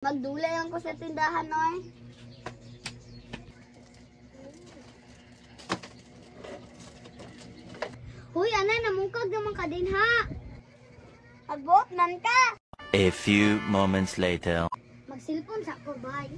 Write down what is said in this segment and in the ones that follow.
Magdulay lang ko sa tindahan, oy. Huy, ana, namungkag naman ka din, ha? Agbuot man ka! A few moments later. Magsilpon sa ako, bye.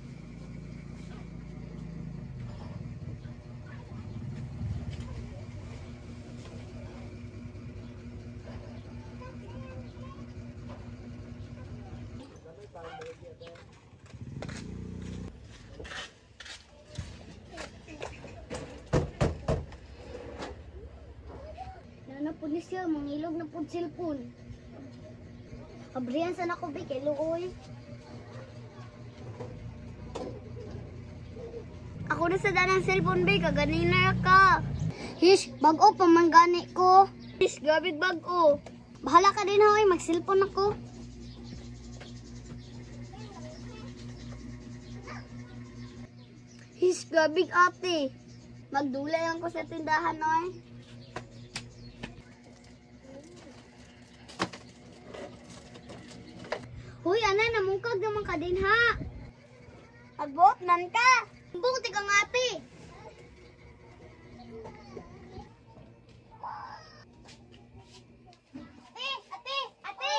Nana po ni siya, mangilog na po silpon. Abrihan sa nako, be, kay luoy. Ako na sa danang cellphone, be, kaganina ka. Hish, bag-o pa man gani ko. Hish, gabig bag-o. Bahala ka din, hoy, mag-cellphone ako. Hish, gabig ate. Magdulay lang ko sa tindahan, hoy. Huy, ana, namungkag naman ka din, ha? Agbuot man ka. Bukti ka nga, ate. Ate, ate, ate.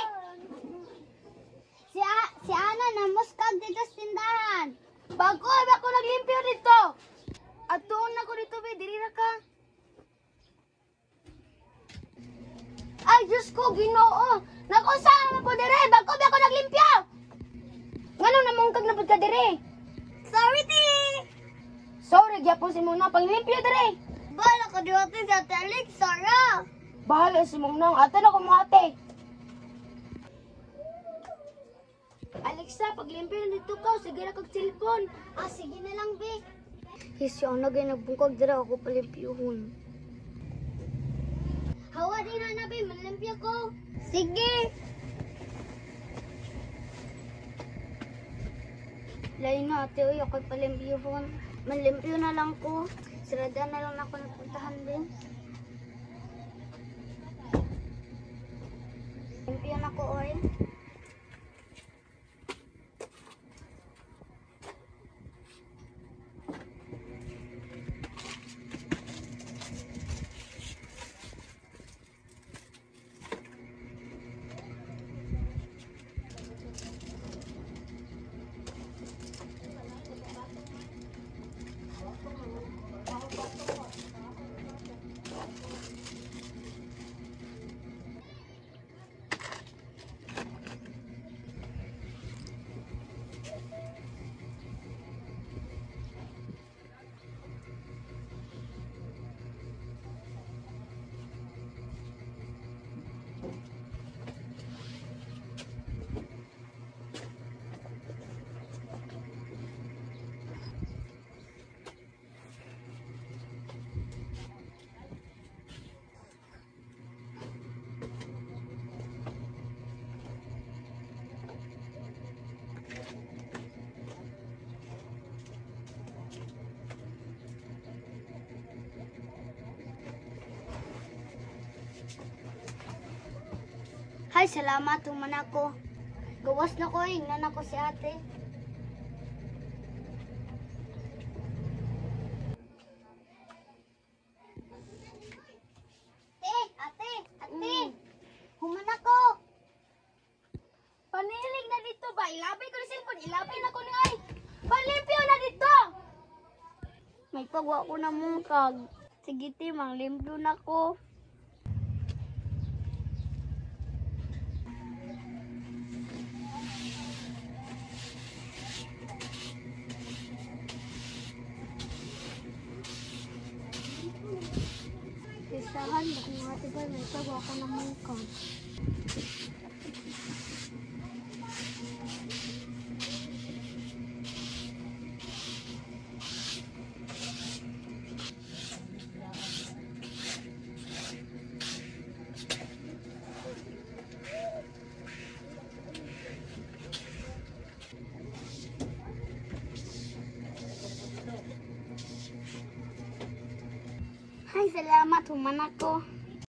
Si Ana namuskag dito sa tindahan. Bago, ba ako naglimpyo dito? Atuon na ko dito, be. Diri ra ka. Ay, Diyos ko, Ginoo. Nakusa naman po dire. Bago ba ako naglimpyo? Ngano namungkag na pud ka dire? Sorry, ti. Sorry, gyapon si Mong Nang panglimpyo dire. Bahala ka di ate sa Ate Alex, Sara. Bahala si Mong Nang. Ate na ko mga ate. Alexa, paglimpyo na dito ka. Sige na kag cellphone. Ah, sige na lang, be. Yes, yung ano gay nagbungkag dire ako palimpyuhon. Hawa din na, be. Manlimpyo ko. Sige. Lain na, ate. Uy, ako'y palimpyuhon. Manlimpyo na lang ko. Sirada na lang ako napuntahan din. Limpyo na ko, oy. Hay, salamat, human ako. Gawas na ko, ingnan ako si ate. Ate, ate, ate. Human ako. Panilig na dito ba? Ilabay ko na cellphone. Ilabay na ko na ay. Palimpyo na dito. May pagwa ko na mungkag. Sige, te, manglimpyo na ko. Isahan, baka nga ate ba, may pagwa ko na mungkag. Ay, salamat, human ako.